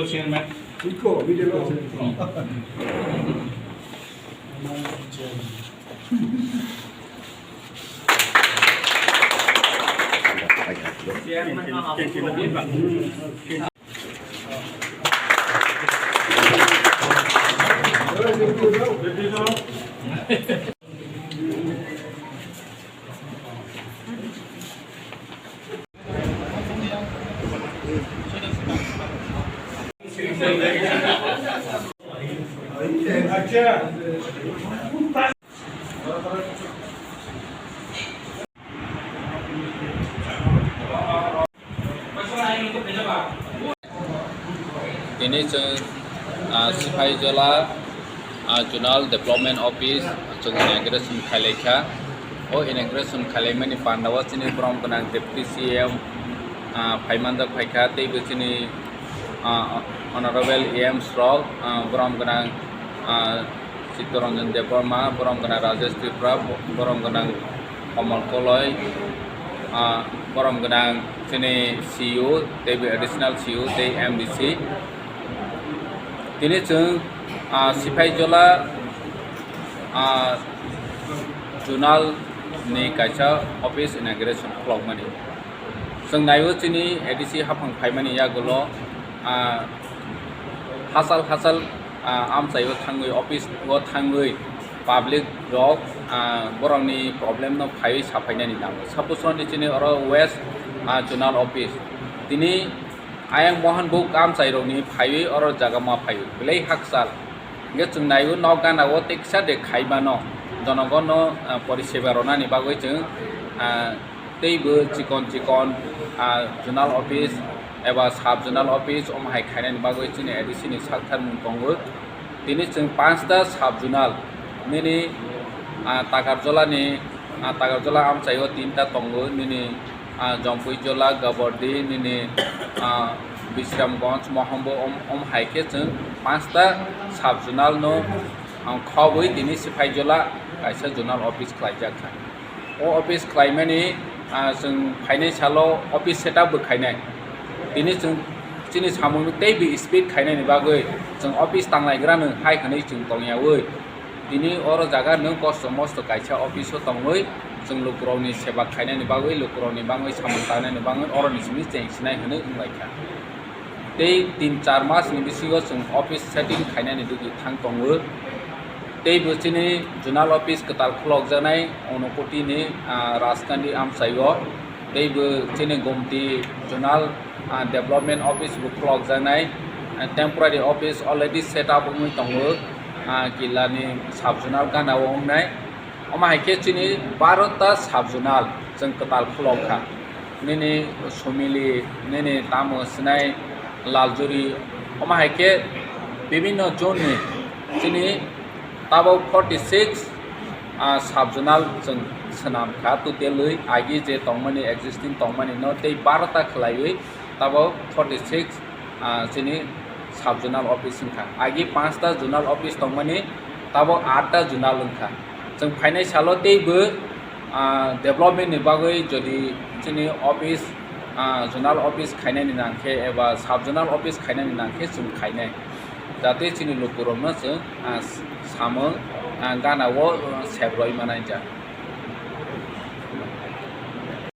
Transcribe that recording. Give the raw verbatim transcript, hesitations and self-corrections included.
Chairman. Tini chwng, ah, Sipaijola, ah, Zonal Development Office chwng inauguration khailai kha. O inauguration khailaimani pandao chini borom gwnang Deputy C M, ah, phaimanjak phaikha, teibo chini, ah, Honorable E Ms rok, ah, borom gwnang, ah, Chittaranjan Debbarma, borom gwnang Rajesh Tripura, borom gwnang Kamal Koloi, ah, borom gwnang chini C E O, teibo additional C E O, tei M D C. Tini chwng, ah, Sipaijola, ah, Zonal ni kaisa office inauguration khlokmani. Chwng naiwi chini A D C haphang phaimani yagulo, ah, hachal hachal, ah, amchaio thangwi, office o thangwi public rok, ah, borokni problem no phaiwi saphainani nango. Suppose roni chini oro West, ah, Zonal Office. Tini ayang Mohan Buk amchai rokni phaiwi oro jaga ma phaio. Belai hakchal. Hingke chwng naiwi nok gana o teksa de khaimano. Jonogono, ah, poriseba ronani bagwi chwng, ah, teibo chikon chikon, ah, zonal office eba sub zonal office omo hai khainani bagwi chini A D C ni sak tharmung tongo. Tini chwng panchta sub zonal nini, ah, Takarjolani, ah, Takarjola amchaio tinta tongo nini, ah, Jompuijola, Gabordi, nini, ah, Bisramganj, Mohombo om, om hai khe chwng panchta sub zonal no, ah, khobwi tini Sipaijola kaisa zonal office khlaijak kha. O office khlaimani, ah, chwng phainai salo office setup bo khainai. Tini chwng chini samungno teibo speed khainani bagwi chwng office tanglaigrano hai hwnwi chwng tongyaui. Tini oro jaga nwng kosto mosto kaisa office o tongwi chwng lukurokni seba khainani bagwi, lukurokni bagwi samung tangnani bagwi oroni simi chengsinai hwnwi wnglaikha. Tei tin char mas ni bisingo chwng office setting khainani digi thang tongo. Tei bo chini zonal office kwtal khulokjaknai Unakoti ni, ah, Rajkandi amchaio. Tei bo chini Gomti zonal, ah, development office bo khulokjaknai, ah, temporary office already set up wngwi tongo, ah, Killa ni sub zonal gana o wngnai. Omo hai khe chini barota sub zonal chwng kwtal khulok kha. Nini Sumili, nini tamo sinai Laljuri, omo hai khe bibinno zone ni chini tabok forty six, ah, sub zonal chwng swnam kha. Totally agi je tongmani, existing tongmani no tei barota khlaiwi tabok forty six, ah, chini sub zonal office wngkha. Agi panchta zonal office tongmani, tabok atta zonal wngkha. Chwng phainai salo teibo, ah, development ni bagwi jodi chini office, ah, zonal office khainani nangkhe eba sub zonal office khainani nangkhe chwng khainai. Jate chini lukurokno chwng, ah, samung, ah, gana o, ah, sep rwi manai ja.